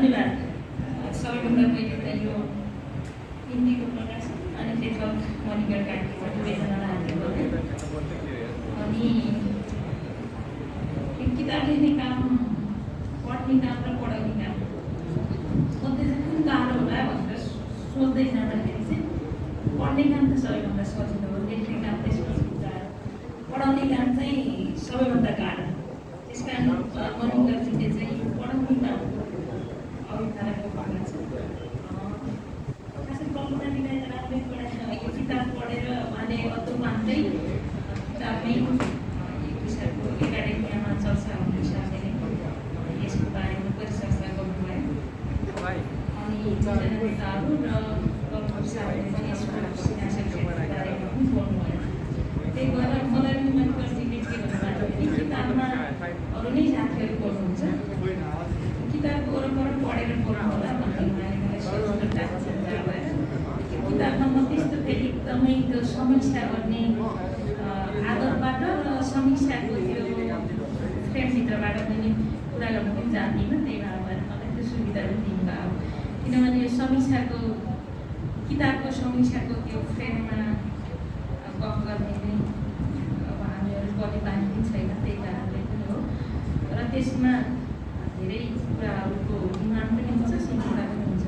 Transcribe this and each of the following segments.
धन्यवाद। सबैभन्दा पहिले त यो हिन्दीको प्रकाशन अनि लेखक मणिकर कार्कीको दुवैजनालाई हार्दिक बधाई। अनि किताब लेख्ने काम, पढ्ने काम र पढाउने काम मध्ये चाहिँ कुन गाह्रो होला भनेर सोच्दै जाँदाखेरि चाहिँ पढ्ने काम त सबैभन्दा सजिलो हो, लेख्ने काम त्यसपछि गाह्रो, पढाउने काम चाहिँ सबैभन्दा गाह्रो। त्यस कारण मणिकरजीले चाहिँ पढाउने काम अभिभावकको भावना छ। खासै कल्पना मिलाएर राम्रै पढाएन, यो किताब पढेर उहाँले अतो मान्दै किताबमै एक विषयको एकाडेमियामा चर्चा हुने हिसाबले यसको बारेमा परिचर्चा गर्नुभयो। अनि दुईजना नेताहरू र डक्टर साहबले पनि यसको सियासत क्षेत्रको बारेमा पनि बोल्नुभयो। त्यही भएर मलाई पनि मणिकरजीले के भन्नुभयो भने किताबमा अरू नै साथीहरू पढ्नुहुन्छ, किताबको वरपर पढेर पढ्नु होला भन्ने उहाँले मलाई सोच्नु सम्झाएर भएर किताबमा म त्यस्तो फेरि एकदमै त्यो समीक्षा गर्ने आदतबाट र समीक्षाको त्यो फ्रेमभित्रबाट पनि कुरा गर्नु पनि जान्दिनँ। त्यही भएर मलाई त्यो सुविधा पनि दिनुभयो। किनभने यो समीक्षाको किताबको समीक्षाको त्यो फ्रेममा गफ गर्ने चाहिँ अब हामीहरू बढी बानी पनि छैन, त्यही कारणले पनि हो। र त्यसमा धेरै कुराहरूको डिमान्ड पनि हुन्छ, सिलसिला पनि हुन्छ।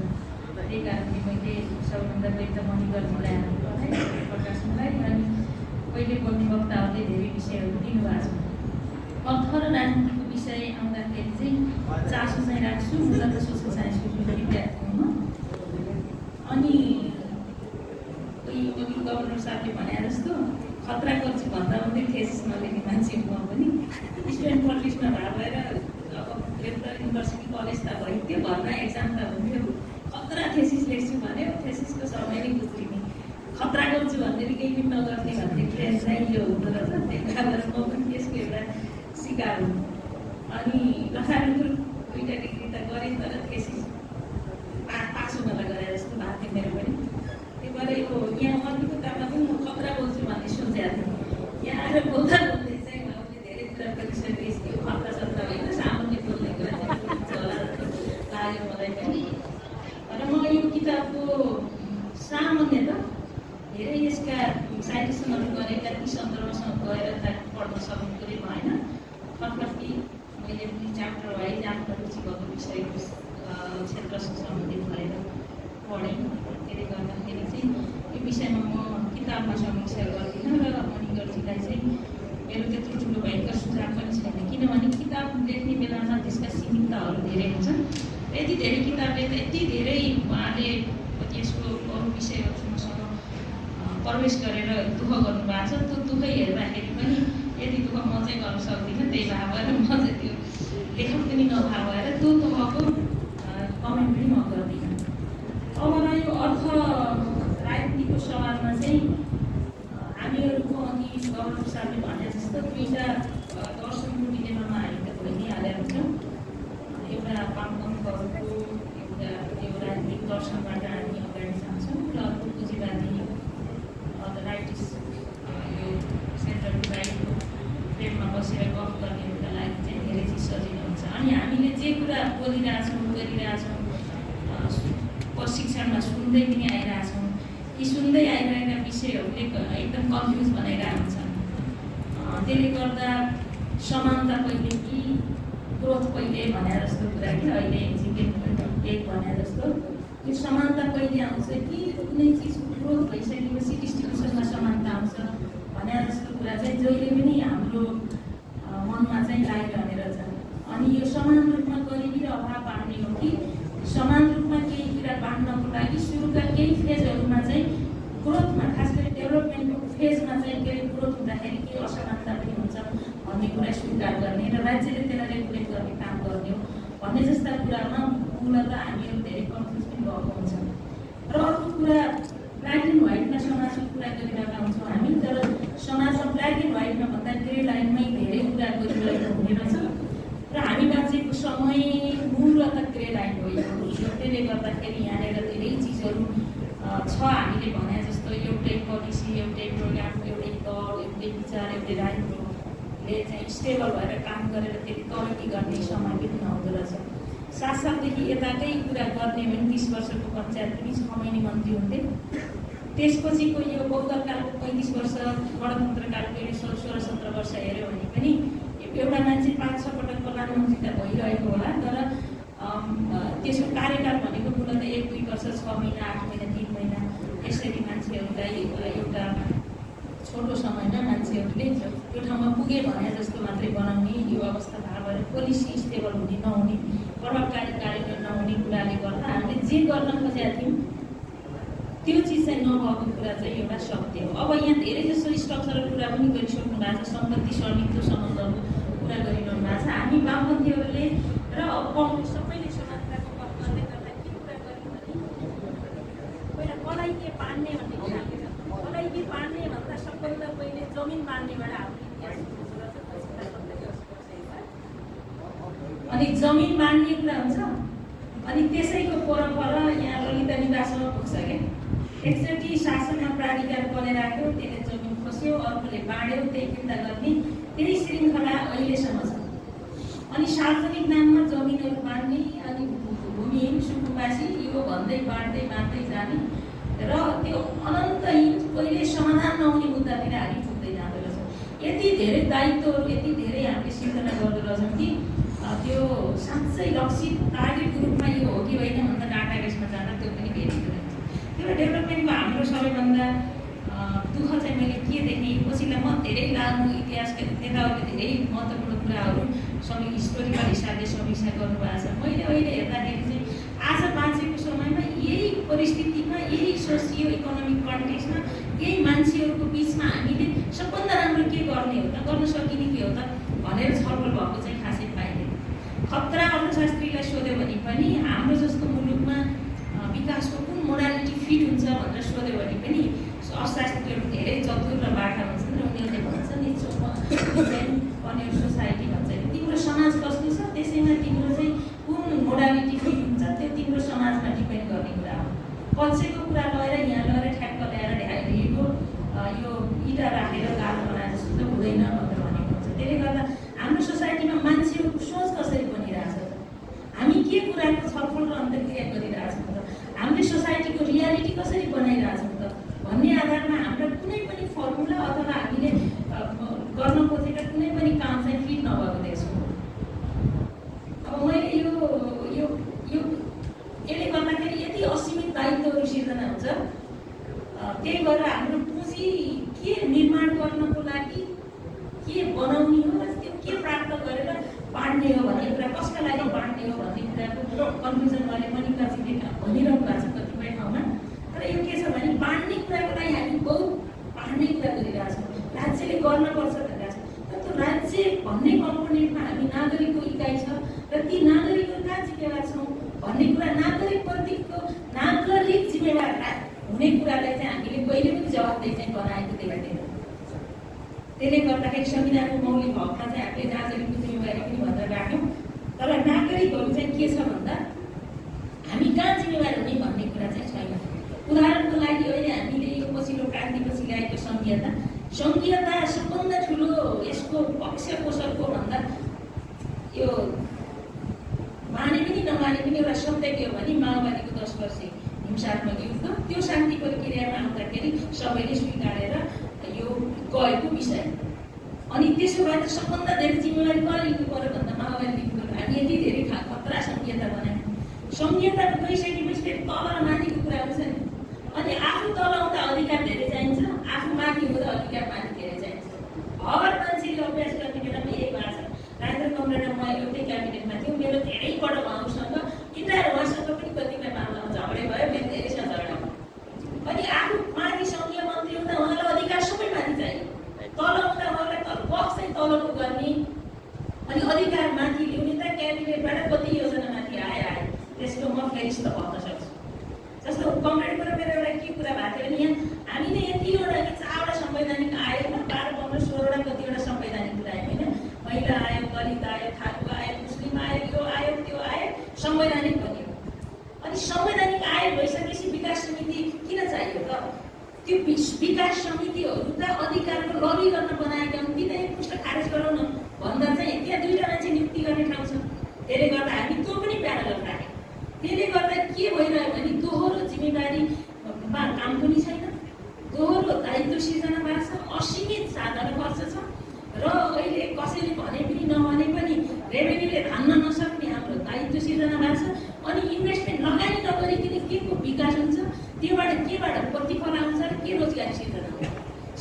त्यही कारणले मैले सबैभन्दा पहिले त मणिकरजीलाई हार्दिक बधाई प्रकाशनलाई। अनि पहिले बोल्ने वक्ताहरूले धेरै विषयहरू दिनुभएको छ। अर्थ र राजनीतिको विषय आउँदाखेरि चाहिँ चासो चाहिँ राख्छु, मलाई त सोसल साइन्सको विद्यार्थी हुनु। अनि गभर्नर साहबले भने जस्तो खतरा गर्छु भन्दा भन्दै थेसिस नलेख्ने मान्छे म पनि स्टुडेन्ट पोलिटिक्समा भए भएर अब एउटा युनिभर्सिटी कलेज त भयो, त्यो भर्ना एक्जाम त हुन्थ्यो। खतरा थेसिस लेख्छु भने थेसिसको समय नै गुज्रिने, खतरा गर्छु भनेर केही पनि नगर्ने भन्ने ट्रेन चाहिँ यो हुँदो रहेछ। त्यही भएर म पनि त्यसको एउटा शिकार हुँ। अनि लसाइको दुईवटा डिग्री त गरेँ, तर थेसिस पास हुनलाई गरे जस्तो भएको थियो मेरो पनि। त्यही भएर यो यहाँ कतिकोतामा पनि म खतरा बोल्छु भन्ने सोचेको थिएँ। यहाँ आएर बोल्दा बोल्दै चाहिँ उहाँले धेरै कुरा गरिसकेपछि यो खतरा सत्र होइन, सामान्य बोल्ने कुरा चाहिँ हुन्छ होला जस्तो लाग्यो मलाई पनि। र म यो किताबको सामान्य त धेरै यसका साइटेसनहरू गरेका ती सन्दर्भसँग गएर पढ्न सक्ने कुरै भएन। कति मैले पनि च्याप्टर वाइज आफ्नो रुचि भएको विषयको क्षेत्रसँग सम्बन्धित भएर पढेँ। त्यसले गर्दाखेरि चाहिँ यो विषयमा म किताबमा समीक्षा गर्दिनँ र मणिकरजीलाई चाहिँ मेरो त्यत्रो ठुलो भयङ्कर सुझाव पनि छैन। किनभने किताब लेख्ने बेलामा त्यसका सीमितताहरू धेरै हुन्छन्। यति धेरै किताबले त यति धेरै उहाँले यसको अरू विषयहरूसँग प्रवेश गरेर दुःख गर्नुभएको छ। त्यो दुःखै हेर्दाखेरि पनि यति दुःख म चाहिँ गर्न सक्दिनँ। त्यही भएर म चाहिँ त्यो लेखक पनि नभए भएर त्यो दुःखको कमेन्ट पनि म गर्दिनँ। अब यो अर्थ राजनीतिको सवालमा चाहिँ हामीहरूको अघि गभर्नर साहबले भने जस्तो दुईवटा दर्शनको डिलेमामा हामी त भइहालेर हुन्छौँ। एउटा वामपन्थीहरूको एउटा यो राजनीतिक दर्शनबाट हामी अगाडि जान्छौँ र अर्को पुँजीवादी राइटिस यो सेन्ट्रल राइटको फ्रेममा बसेर गफ गर्नेहरूका लागि चाहिँ धेरै चिज सजिलो हुन्छ। अनि हामीले जे कुरा बोलिरहेछौँ, गरिरहेछौँ, प्रशिक्षणमा सुन्दै पनि आइरहेछौँ, यी सुन्दै आइरहेका विषयहरूले एकदम कन्फ्युज बनाइरहेको हुन्छन्। त्यसले गर्दा समानता पहिले कि ग्रोथ पहिले भने जस्तो कुरा कि अहिले एक भने जस्तो त्यो समानता कहिले आउँछ कि कुनै चिजको ग्रोथ भइसकेपछि डिस्ट्रिब्युसनमा समानता आउँछ भने जस्तो कुरा चाहिँ जहिले पनि हाम्रो मनमा चाहिँ लागिरहने रहेछ। अनि यो समान रूपमा गरिबी र अभाव बाँड्ने हो कि समान रूपमा केही कुरा बाँड्नको लागि सुरुका केही फेजहरूमा चाहिँ ग्रोथमा, खास गरी डेभलपमेन्टको फेजमा चाहिँ केही ग्रोथ हुँदाखेरि केही असमानता पनि हुन्छ भन्ने कुरा स्वीकार गर्ने र राज्यले त्यसलाई रेगुलेट गर्ने काम गर्ने हो भन्ने जस्ता कुरामा मूलत हामीहरू धेरै कन्फ्युज पनि भएको हुन्छ। र अर्को कुरा ब्ल्याक एन्ड व्हाइटमा समाजको कुरा गरिरहेका हुन्छौँ हामी, तर समाजमा ब्ल्याक एन्ड व्हाइटमा भन्दा ग्रे लाइनमै धेरै कुरा गरिरहेको हुने रहेछ। र हामी बाँचेको समय मूलत ग्रे लाइन हो। त्यसले गर्दाखेरि यहाँनिर धेरै चिजहरू छ हामीले भने जस्तो एउटै पोलिसी, एउटै प्रोग्राम, एउटै दल, एउटै विचार, एउटै राजनीतिले चाहिँ स्टेबल भएर काम गरेर त्यति तरक्की गर्ने समय पनि नहुँदो रहेछ। 7 सालदेखि यताकै कुरा गर्ने भने 30 वर्षको पञ्चायत पनि 6 महिने मन्त्री हुन्थे। त्यसपछिको यो बौद्धकालको 35 वर्ष, गणतन्त्रकालको 16-17 वर्ष हेऱ्यो भने पनि एउटा मान्छे 5-6 पटक प्रधानमन्त्री त भइरहेको होला, तर त्यसको कार्यकाल भनेको मूलत 1-2 वर्ष, 6 महिना, 8 महिना, 3 महिना यसरी मान्छेहरूलाई एउटा छोटो समयमा मान्छेहरूले त्यो ठाउँमा पुगे भने जस्तो मात्रै बनाउने यो अवस्था थाहा भएर पोलिसी स्टेबल हुने नहुने, प्रभावकारी कार्यान्वयन नहुने कुराले गर्दा हामीले जे गर्न खोजेका थियौँ त्यो चिज चाहिँ नभएको कुरा चाहिँ एउटा सत्य हो। अब यहाँ धेरै जसो स्ट्रक्चरल कुरा पनि गरिसक्नु भएको छ, सम्पत्ति स्वामित्व सम्बन्धको कुरा गरिरहनु भएको छ। हामी वामपन्थीहरूले र अब कङ्ग्रेस सबैले समानताको पक्ष गर्दै गर्दा के कुरा गर्यौँ भने पहिला कसलाई के पार्ने भन्ने कुरा, कसलाई के पार्ने भन्दा सबभन्दा पहिले जमिन बाँड्नेबाट अनि जमिन बाँड्ने कुरा हुन्छ। अनि त्यसैको परपर यहाँ ललिता निवासमा पुग्छ क्या, एकचोटि शासनमा प्राधिकार बनाइराख्यो, त्यसले जमिन खोस्यो, अर्कोले बाँड्यो, त्यही फिर्ता गर्ने, त्यही श्रृङ्खला अहिलेसम्म छ। अनि सार्वजनिक नाममा जमिनहरू बाँड्ने, अनि भूमिहीन सुकुम्बासी यो भन्दै बाँड्दै जाने र त्यो अनन्तहीन कहिले समाधान नहुने मुद्दातिर हामी पुग्दै जाँदो रहेछौँ। यति धेरै दायित्वहरू, यति धेरै हामीले सिर्जना गर्दो रहेछौँ कि त्यो साँच्चै लक्षित टार्गेटको रूपमा यो हो कि होइन भन्दा डाटाबेसमा जाँदा त्यो पनि भेटिँदो रहेछ। त्यो डेभलपमेन्टको हाम्रो सबैभन्दा दुःख चाहिँ मैले के देखेँ, पछिल्लो म धेरै लामो इतिहासका नेताहरूले धेरै महत्त्वपूर्ण कुराहरू हिस्टोरिकल हिसाबले समीक्षा गर्नुभएको छ। मैले अहिले हेर्दाखेरि चाहिँ आज बाँचेको समयमा यही परिस्थितिमा, यही सोसियो इकोनोमिक कन्टेक्समा, यही मान्छेहरूको बिचमा हामीले सबभन्दा राम्रो के गर्ने हो त, गर्न सकिने के हो त भनेर छलफल भएको चाहिँ खासै पाइँदैन। खतरा अर्थशास्त्रीलाई सोध्यो भने पनि हाम्रो जस्तो मुलुकमा विकासको कुन मोडालिटी फिट हुन्छ भनेर सोध्यो भने पनि अर्थशास्त्रीहरू धेरै चतुर र बाठा हुन्छन् र उनीहरूले भन्छन् नि सोसाइटी भन्छ, तिम्रो समाज कस्तो छ त्यसैमा तिम्रो चाहिँ कुन मोडालिटी फिट हुन्छ त्यो तिम्रो समाजमा डिपेन्ड गर्ने कुरा हो। पछिको कुरा लगेर यहाँ लगेर ठ्याक्क ल्याएर यो इँटा राखेर गाह्रो बनाए जस्तो त हुँदैन भनेर भनेको हुन्छ। त्यसले गर्दा हाम्रो सोसाइटीमा मान्छेहरूको सोच कसरी बनिरहेछ त, हामी के कुराको छलफल र अन्तर्क्रिया गरिरहेछौँ त, हामीले सोसाइटीको रियालिटी कसरी बनाइरहेछौँ त भन्ने आधारमा हाम्रो कुनै पनि फर्मुला अथवा हामीले गर्न खोजेका कुनै पनि काम चाहिँ फिट नभएको देख्छौँ। अब मैले यो यसले गर्दाखेरि यति असीमित दायित्वहरू सिर्जना हुन्छ, त्यही भएर हाम्रो पुँजी के निर्माण गर्नको लागि के बनाउने हो र त्यो के प्राप्त गरेर बाँड्ने हो भन्ने कुरा, कसका लागि बाँड्ने हो भन्ने कुराको कन्फ्युजन मैले पनि कतिले भनिरहनु भएको छ कतिपय ठाउँमा। तर यो के छ भने बाँड्ने कुराको लागि हामी बहुत बाँड्ने कुरा गरिरहेछौँ, राज्यले गर्नुपर्छ भनिरहेको छ। तर त्यो राज्य भन्ने कम्पोनेन्टमा हामी नागरिकको इकाइ छ र ती नागरिकहरू कहाँ जिम्मेवार छौँ भन्ने कुरा, नागरिकप्रतिको नागरिक जिम्मेवार हुने कुरालाई चाहिँ हामीले कहिले पनि जवाफदेही चाहिँ बनाएको देख्दैनौँ। त्यसले गर्दाखेरि संविधानको मौलिक हकमा चाहिँ हामीले नागरिकको जिम्मेवारी पनि भनेर राख्यौँ, तर नागरिकहरू चाहिँ के छ भन्दा हामी कहाँ जिम्मेवार हुने भन्ने कुरा चाहिँ छैन। उदाहरणको लागि अहिले हामीले यो पछिल्लो क्रान्तिपछि ल्याएको सङ्घीयता सबभन्दा ठुलो यसको पक्ष पोषकको भन्दा यो माने पनि नमाने पनि एउटा सत्य के हो भने माओवादीको 10 वर्षे हिंसात्मक युद्ध, त्यो शान्ति प्रक्रियामा आउँदाखेरि सबैले स्वीकारेर यो गएको विषय। अनि त्यसो भए त सबभन्दा धेरै जिम्मेवारी कसले लिनु पर्यो भन्दा माओवादी लिनु पर्यो। हामी यति धेरै खतरा सङ्घीयता बनायौँ, सङ्घीयता गइसकेपछि फेरि तल र माथिको कुरा हुन्छ नि। अनि आफू तल आउँदा अधिकार धेरै चाहिन्छ, आफू माथि हुँदा अधिकार माथि धेरै चाहिन्छ। हर मान्छेले अभ्यास गर्ने बेलामा यही भएको छ। राजेन्द्र कमरेड र म एउटै क्याबिनेटमा थियौँ, मेरो धेरैपल्ट उहाँसँग इन्टायर उहाँसँग पनि कतिपय मामलामा झगडा भयो, मेरो धेरैसँग झगडा भयो। अनि आफू माथि सङ्घीय मन्त्री हुँदा उहाँलाई अधिकार सबै माथि चाहियो, तल आउँदा उहाँलाई पक्ष चाहिँ तलको गर्ने अनि अधिकार माथि ल्याउने त क्याबिनेटबाट कति योजना माथि आए त्यसको म फेरिस्त भन्न सक्छु। जस्तो कमरेडको र मेरो एउटा के कुरा भएको थियो भने यहाँ हामीले यतिवटा कि 4वटा संवैधानिक आयो, 12, 15, 16वटा कतिवटा संवैधानिक कुरा आयो होइन, महिला आयो, दलित आयो, थारू आयो, मुस्लिम आयो, यो आयो त्यो आयो, संवैधानिक बन्यो। अनि संवैधानिक आयो भइसकेपछि विकास समिति किन चाहियो त? त्यो विकास समितिहरू त अधिकारको लबी गर्न बनाएका हुन्, कि त एक पुष्ट खारेज गराउन भन्दा चाहिँ त्यहाँ 2टा मान्छे नियुक्ति गर्ने ठाउँ छ। त्यसले गर्दा हामी त्यो पनि प्यानल अनि इन्भेस्टमेन्ट लगानी नगरिकन के को विकास हुन्छ, त्योबाट केबाट प्रतिफल आउँछ र के रोजगारी सिर्जना हुन्छ।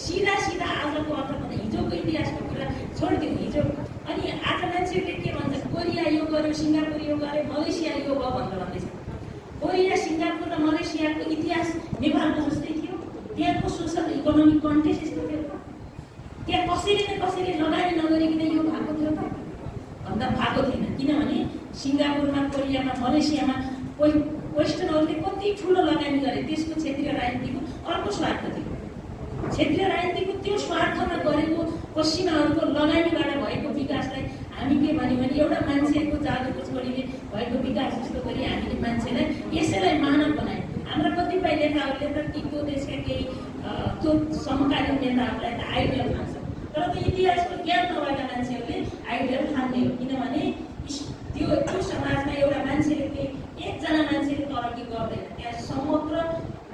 सिधा सिधा आजको अर्थमा हिजोको इतिहासको कुरा छोडिदिउँ। हिजो अनि आज मान्छेहरूले के भन्छ, कोरिया यो गर्यो, सिङ्गापुर यो गर्यो, मलेसिया यो भयो भनेर भन्दैछ। कोरिया, सिङ्गापुर र मलेसियाको इतिहास नेपालको जस्तै थियो। त्यहाँको सोसल इकोनोमिक कन्टेक्स्ट यस्तो थियो। त्यहाँ कसैले न कसैले लगानी नगरिकन यो भएको थियो त भन्दा भएको थिएन। किनभने सिङ्गापुरमा, कोरियामा, मलेसियामा वेस्टर्नहरूले कति ठुलो लगानी गरे, त्यसको क्षेत्रीय राजनीतिको अर्को स्वार्थ थियो। क्षेत्रीय राजनीतिको त्यो स्वार्थमा गरेको पश्चिमाहरूको लगानीबाट भएको विकासलाई हामी के भन्यौँ भने एउटा मान्छेको जादुको छोरीले भएको विकास जस्तो गरी हामीले मान्छेलाई यसैलाई मानव बनायौँ। हाम्रा कतिपय नेताहरूले त त्यो देशका केही त्यो समकालीन नेताहरूलाई त आइडियल ठान्छ, तर त्यो इतिहासको ज्ञान नभएका मान्छेहरूले आइडियल ठान्ने हो। किनभने त्यो समाजमा एउटा मान्छेले केही एकजना मान्छेले तरक्की गर्दैन, त्यहाँ समग्र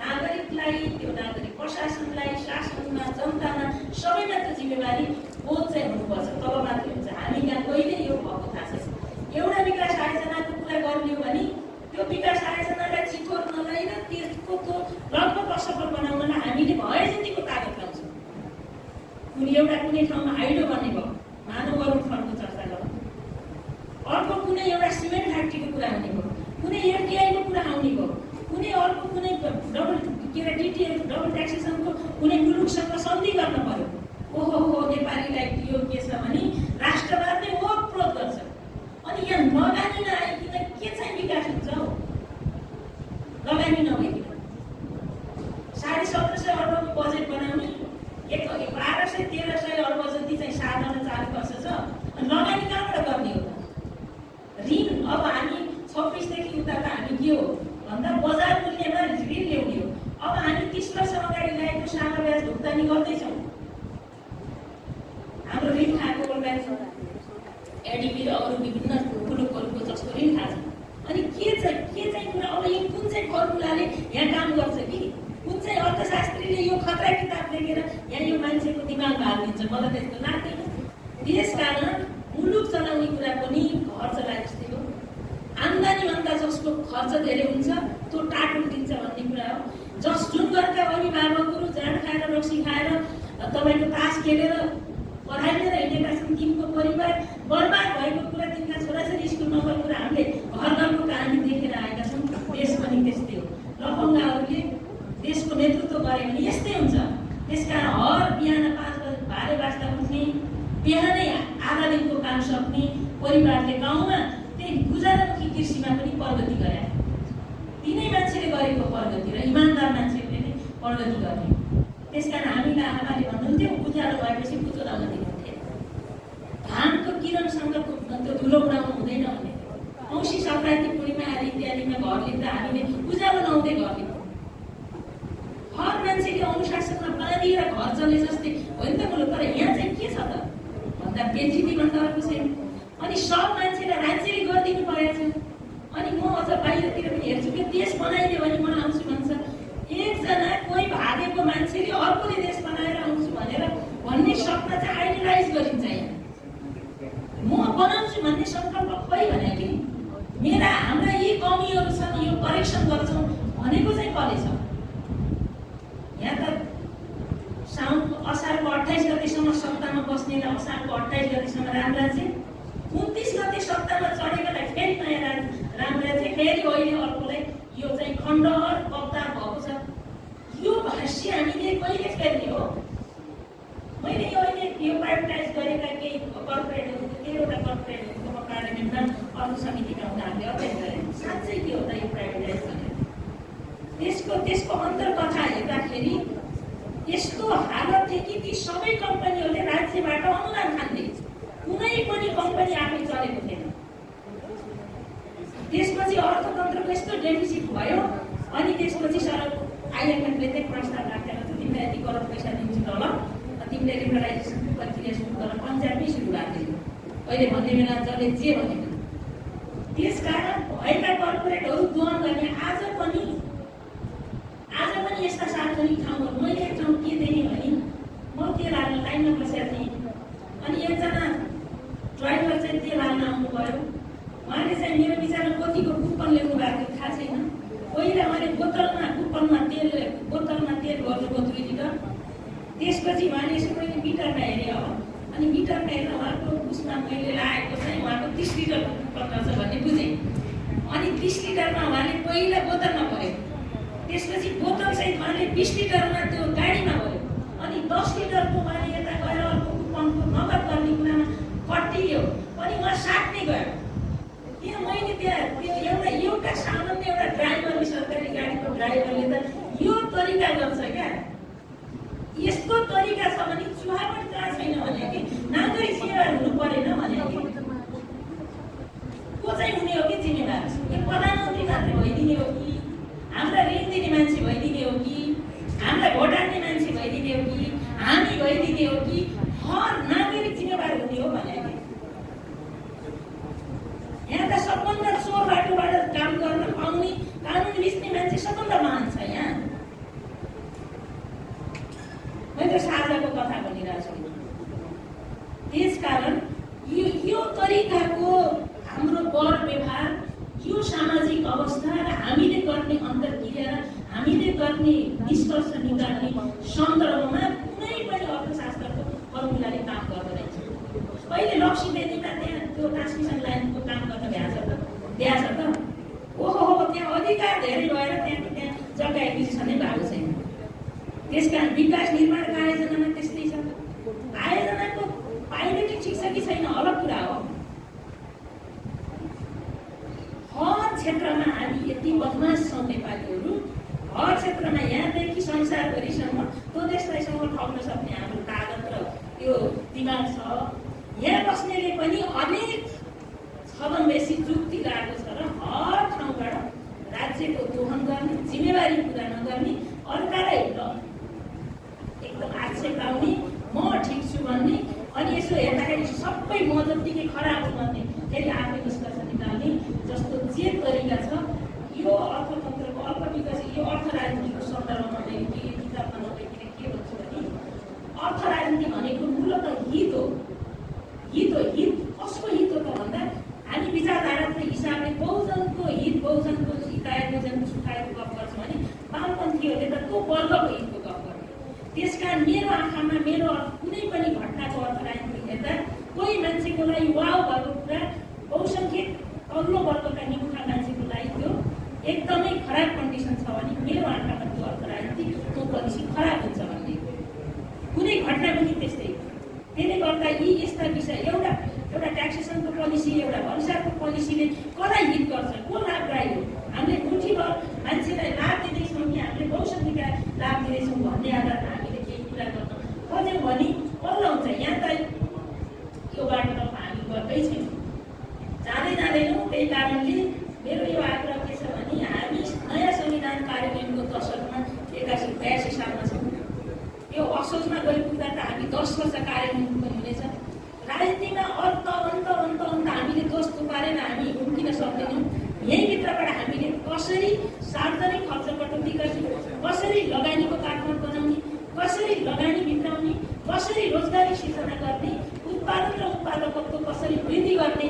नागरिकलाई, त्यो नागरिक प्रशासनलाई, शासनमा, जनतामा सबैमा त्यो जिम्मेवारी बोध चाहिँ हुनुपर्छ, तब मात्रै हुन्छ। हामी कहाँ कहिले यो भएको थाहा छैन। एउटा विकास आयोजनाको कुरा गर्ने हो भने त्यो विकास आयोजनालाई चितोर नलाइन त्यसको त्यो लगभग असफल बनाउनलाई हामीले भए जतिको तागत लाउँछौँ। कुनै ठाउँमा हाइड्रो बन्ने भयो, मानव गरौँ फन्डको चर्चा गरौँ। अर्को कुनै एउटा सिमेन्ट फ्याक्ट्रीको कुरा हुने भयो, कुनै एफडिआईको कुरा आउने भयो, कुनै अर्को कुनै डबल डिटिएफ डबल ट्याक्सेसनको कुनै मुलुकसँग सन्धि गर्न पर्यो। ओहो नेपालीलाई यो के छ भने राष्ट्रवादले ओतप्रोत गर्छ। अनि यहाँ लगानी नआइकन के चाहिँ विकास हुन्छ हौ? लगानी नभइकन 1750 अर्बको बजेट बनाउने 1200-1300 अर्ब जति चाहिँ साधन चालु वर्ष छ। अनि लगानी कहाँबाट गर्ने हो त? ऋण अब हामी 26 देखि उता त हामी के हो भन्दा बजार मूल्यमा ऋण ल्याउने हो। अब हामी 30 वर्ष अगाडि ल्याएको सानो ब्याज भुक्तानी गर्दैछौँ। हाम्रो ऋण खाएको ब्याज एडिबी र अरू विभिन्न मुलुकहरूको जस्तो ऋण खान्छ। अनि के चाहिँ कुरा, अब यो कुन चाहिँ फर्मुलाले यहाँ काम गर्छ कि कुन चाहिँ अर्थशास्त्रीले यो खतरा किताब लेखेर यहाँ यो मान्छेको दिमागमा हालिदिन्छ, मलाई त्यस्तो लाग्दैन। त्यसकारण मुलुक चलाउने कुरा पनि घर चलाए जस्तै हो। आम्दानीभन्दा जसको खर्च धेरै हुन्छ त्यो टाटुल दिन्छ भन्ने कुरा हो। जुन घरका अभिभावकहरू जाँड खाएर, रक्सी खाएर, तपाईँको तास खेलेर पढाइ लिएर हिँडेका छन्, तिनको परिवार बर्बाद भएको कुरा, तिनका छोराछोरी स्कुल नगएको कुरा हामीले घरको कहानी देखेर आएका छौँ। देश पनि त्यस्तै हो। लफङ्गाहरूले देशको नेतृत्व गरे भने यस्तै हुन्छ। त्यसकारण हर बिहान 5 बजे भारे बाँच्दा उठ्ने, बिहानै आधा दिनको काम सक्ने परिवारले गाउँमा त्यही गुजारामुखी कृषिमा पनि प्रगति गरे। तिनै मान्छेले गरेको प्रगति र इमान्दार मान्छेहरूले नै प्रगति गर्ने। त्यसकारण हामीलाई आमाले भन्नुहुन्थ्यो उज्यालो भएपछि कुचो लाउन दिनुहुन्थ्यो। धानको किरणसँग त्यो धुलो उडाउनु हुँदैन भन्ने। औँसी सङ्क्रान्ति, पूर्णिमा आदि इत्यादिमा घर लिँदा हामीले उज्यालो नहुँदै घर लिन्छौँ। हर मान्छेले अनुशासनमा बाँधिएर घर चले जस्तै होइन त मुलुक। तर यहाँ चाहिँ के छ त भन्दा बेचितीभन्दा अर्को छैन। अनि सब मान्छेलाई राज्यले गरिदिनु परेको छ। अनि म अझ बाहिरतिर पनि हेर्छु कि देश बनाइदियो भने म आउँछु भन्छ। एकजना कोही भागेको मान्छेले अर्कोले देश बनाएर आउँछु भनेर भन्ने सपना चाहिँ आइडियलाइज गरिन्छ। यहाँ म बनाउँछु भन्ने सङ्कल्प खै भने कि हाम्रा यी कमीहरू छन्, यो करेक्सन गर्छौँ भनेको चाहिँ कसले छ? यहाँ त असारको 28 गतेसम्म सत्तामा बस्नेलाई असारको 28 गतेसम्म राम राज्य, 29 गते सत्तामा चढेकोलाई फेरि नयाँ राम राज्य, फेरि अहिले अर्कोलाई यो चाहिँ खण्डहर कब्जा भएको छ। यो भाष्य हामीले कहिले फेर्ने हो? मैले यो अहिले यो प्राइभेटाइज गरेका केही कर्पोरेटहरू, 13वटा कर्पोरेटहरूको म पार्लिमेन्टमा अरू समितिका हुँदा हामीले अध्ययन गरेँ। साँच्चै के हो त यो प्राइभेटाइज गरेर? त्यसको अन्तर्कथा हेर्दाखेरि यस्तो हालत थियो कि ती सबै कम्पनीहरूले राज्यबाट अनुदान खान्थे। कुनै पनि कम्पनी आफै चलेको थिएन। त्यसपछि अर्थतन्त्रको यस्तो डेफिसिट भयो। अनि त्यसपछि आइएमएफले चाहिँ प्रस्ताव राखेर तिमीलाई यति करोड पैसा दिन्छु त ल, तिमीले लिबरलाइजेसनको प्रक्रिया सुरु गर। पन्जाबमै सुरु भएको थियो अहिले भन्ने बेला जसले जे भनेको। त्यसकारण भएका कर्पोरेटहरू दोहन गर्ने आज पनि यस्ता सार्वजनिक ठाउँहरू मैले एक ठाउँ के देखेँ भने म तेल हाल्न लाइनमा बसेको थिएँ। अनि एकजना ड्राइभर चाहिँ तेल हाल्न आउनुभयो। उहाँले चाहिँ मेरो विचारमा कतिको कुपन ल्याउनु भएको थाहा छैन। पहिला उहाँले बोतलमा बोतलमा तेल गर्नुभयो 2 लिटर। त्यसपछि उहाँले यसो पनि मिटरमा हेरे हो, अनि मिटरमा हेर्दा उहाँको उसमा मैले लागेको चाहिँ उहाँको 30 लिटरको कुपन रहेछ भन्ने बुझेँ। अनि 30 लिटरमा उहाँले पहिला बोतलमा भर्यो, त्यसपछि बोतलसहित उहाँले 20 लिटरमा त्यो गाडीमा भर्यो, अनि 10 लिटरको उहाँले यता गएर अर्को कुपनको नगद गर्ने कुरामा कटियो, अनि उहाँ साट्ने गयो। त्यहाँ मैले त्यो एउटा सामान्य एउटा ड्राइभरले, सरकारी गाडीको ड्राइभरले त यो तरिका गर्छ क्या। यस्तो तरिका छ भने चुहा पनि कहाँ छैन भने कि नागरिक सेवा हुनु परेन भने को चाहिँ हुने हो कि जिम्मेवार? यो प्रधानमन्त्री मात्रै भइदिने हो कि, हाम्रा ऋण दिने मान्छे भइदिने हो कि, हामीलाई भोट हाल्ने मान्छे भइदिने हो कि, हामी भइदिने हो कि, हर नागरिक जिम्मेवार हुने हो भने यहाँ त सबभन्दा चोर बाटोबाट काम गर्न पाउने, कानुन बिच्ने मान्छे सबभन्दा महान छ यहाँ। मैले साझाको कथा भनिरहेको छु। त्यसकारण यो तरिकाको हाम्रो वर व्यवहार, यो सामाजिक अवस्था र हामीले गर्ने अन्तर्क्रिया, हामीले गर्ने निष्कर्ष निकाल्ने सन्दर्भमा कुनै पनि अर्थशास्त्रको फर्मुलाले काम गर्दैन। अहिले लक्ष्मी बेदीमा त्यहाँ त्यो ट्रान्समिसन लाइनको काम गर्न भ्याछ त ओहो त्यहाँ अधिकार धेरै भएर त्यहाँ जग्गा एक्विजिसनै भएको छैन। त्यसकारण विकास निर्माण आयोजनामा त्यस्तै छ। आयोजनाको पाइलेटिङ ठिक छ कि छैन अलग कुरा हो। हर क्षेत्रमा हामी यति बदमास छौँ नेपालीहरू, हर क्षेत्रमा यहाँदेखि संसारभरिसम्म त्यो देशलाईसँग ठग्न सक्ने हाम्रो तागत र त्यो दिमाग छ। यहाँ बस्नेले पनि अनेक छदम बेसी जुक्ति लागेको छ र हर ठाउँबाट राज्यको दोहन गर्ने, जिम्मेवारी पुरा नगर्ने, अर्कालाई एकदम आक्षेप लाउने, म ठिक छु भन्ने, अनि यसो हेर्दाखेरि सबै म जत्तिकै खराब छु भन्ने, फेरि आफै निष्कर्ष निकाल्ने जस्तो जे तरिका छ। यो अर्थतन्त्रको अल्पविकसित यो अर्थ राजनीतिको सन्दर्भमा मैले के किताबमा नलेखेर के भन्छु भने अर्थ राजनीति भनेको मूलत हित हो। हित कसको हित हो त भन्दा हामी विचारधाराको हिसाबले बहुजनको हित, बहुजनको हितायको सुखायको गफ गर्छ भने वामपन्थीहरूले त त्यो वर्गको हितको गफ गर्छ। त्यसकारण मेरो आँखामा मेरो कुनै पनि घटनाको अर्थ राजनीति हेर्दा कोही मान्छेको लागि वाउ भएको कुरा बहुसङ्ख्यक अग्लो वर्गका निमुखा मान्छेको लागि त्यो एकदमै खराब कन्डिसन छ भने मेरो आँखामा त्यो अर्थ राजनीति त्यो पोलिसी खराब हुन्छ भन्ने कुनै घटना पनि त्यस्तै। त्यसले गर्दा यी यस्ता विषय एउटा ट्याक्सेसनको पोलिसी, एउटा अनुसारको पोलिसीले कसलाई हित गर्छ, को लाभदायी हो, हामीले मुठीभर मान्छेलाई लाभ दिँदैछौँ कि हामीले बहुसङ्ख्यकलाई लाभ दिँदैछौँ भन्ने आधारमा हामीले केही कुरा गर्न खोज्यौँ भने बल्ल हुन्छ। यहाँ त यो बाटो त हामी गर्दै छौँ, जाँदैनौँ। त्यही कारणले मेरो यो आग्रह के छ भने हामी नयाँ संविधान कार्यान्वयनको दशकमा 81-82 सालमा छौँ। यो असोजमा गइपुग्दा त हामी 10 वर्ष कार्यान्वयन हुनेछ। राजनीतिमा अन्त हामीले दोष थुपारेर हामी उम्किन सक्दैनौँ। यहीँभित्रबाट हामीले कसरी सार्वजनिक खर्च कटौती गर्ने, कसरी लगानीको काठमाडौँ बनाउने, कसरी लगानी भित्राउने, कसरी रोजगारी सिर्जना गर्ने, उत्पादन र उत्पादकत्व कसरी वृद्धि गर्ने